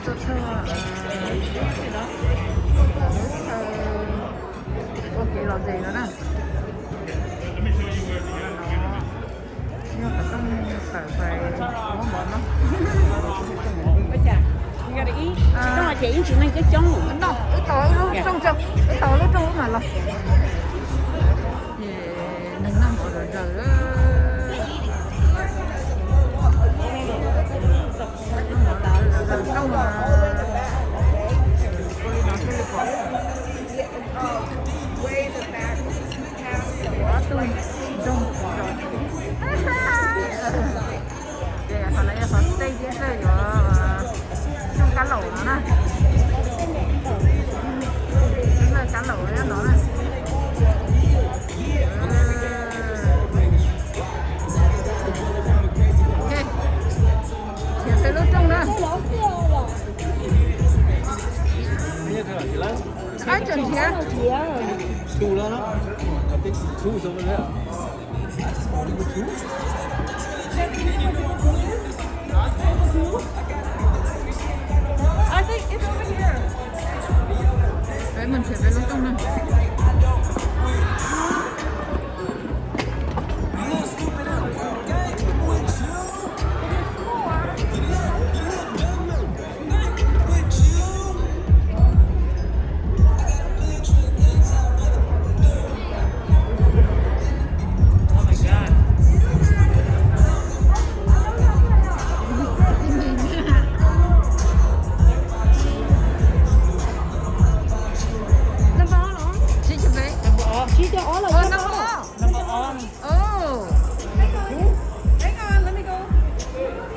Tuaj txog ua kev lom zem no na. Yog qhov rooj tawm pais muab mov no. Ces ib tsis neeg coob coob. Wb tos lub rooj, wb tos lub rooj mas los. Ces neeg noj mov zom zaws. Ces qhov no yog qhov tej tib lawj yuav coj kab laum no na. Tib lawj kab laum nyob no na. Khiav pem lub rooj na. Ab, tseem nrhiav. Peb mus nrhiav peb lub rooj na. Number ob los? Tsib caug peb. Tsib caug ob los? Number ob. Oh. Hang on, let me go.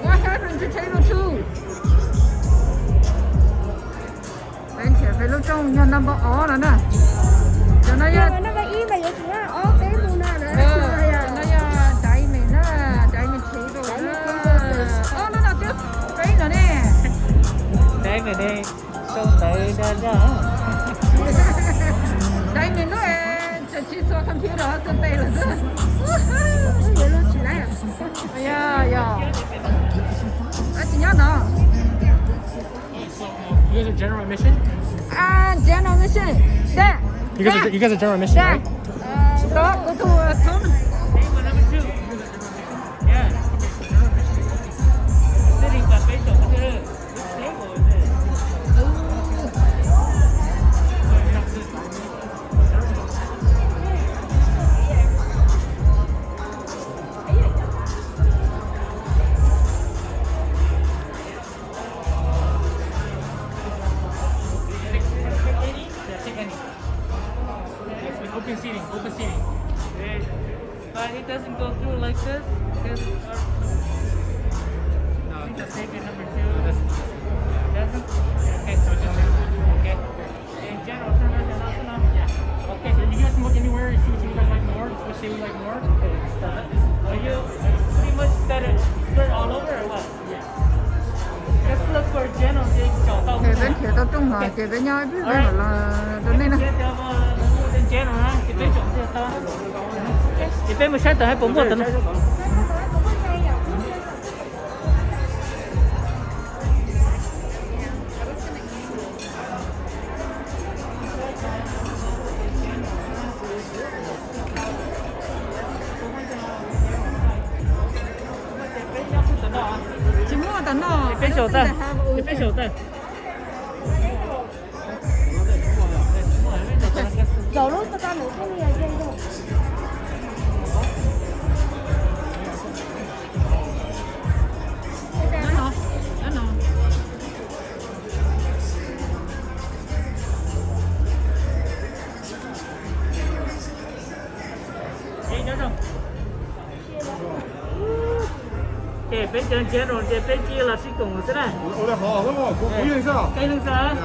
What happened to table two? Peb nrhiav peb lub rooj yog number ob no na. Cov no yog, cov no yog diamond na, diamond table na. Ob lub no twb peb no ne. Diamond ne, sab ntawd da da. Diamond lub es tsis txhua computer txhua tes lawm xwb. Yog, yog. Tsis nyob no. You guys are general admission? Ah, general admission. Dad, you guys are, you guys are general admission, right? Go, go to, uh, Tom. Table number two. Yeah. Sitting by special. Table. Open seating, open seating. But it doesn't go through like this. This, uh, no, it's a safety number two. Doesn't? Okay, so just, okay. In general, turn on the lights now. Yeah. Okay, so you guys can look anywhere and see what you guys like more, which they would like more. So you pretty much set it, spread all over or what? Ces peb nrhiav tau rooj no ces peb nyob ib pliag peb mam los rau nej na. Ces peb mus saib tawm hais puas muaj tawm no. Tsis muaj tawm no. Peb saum tawm. Ces peb cov general ces peb cia los sib koom xwb na. Qee leej xwb.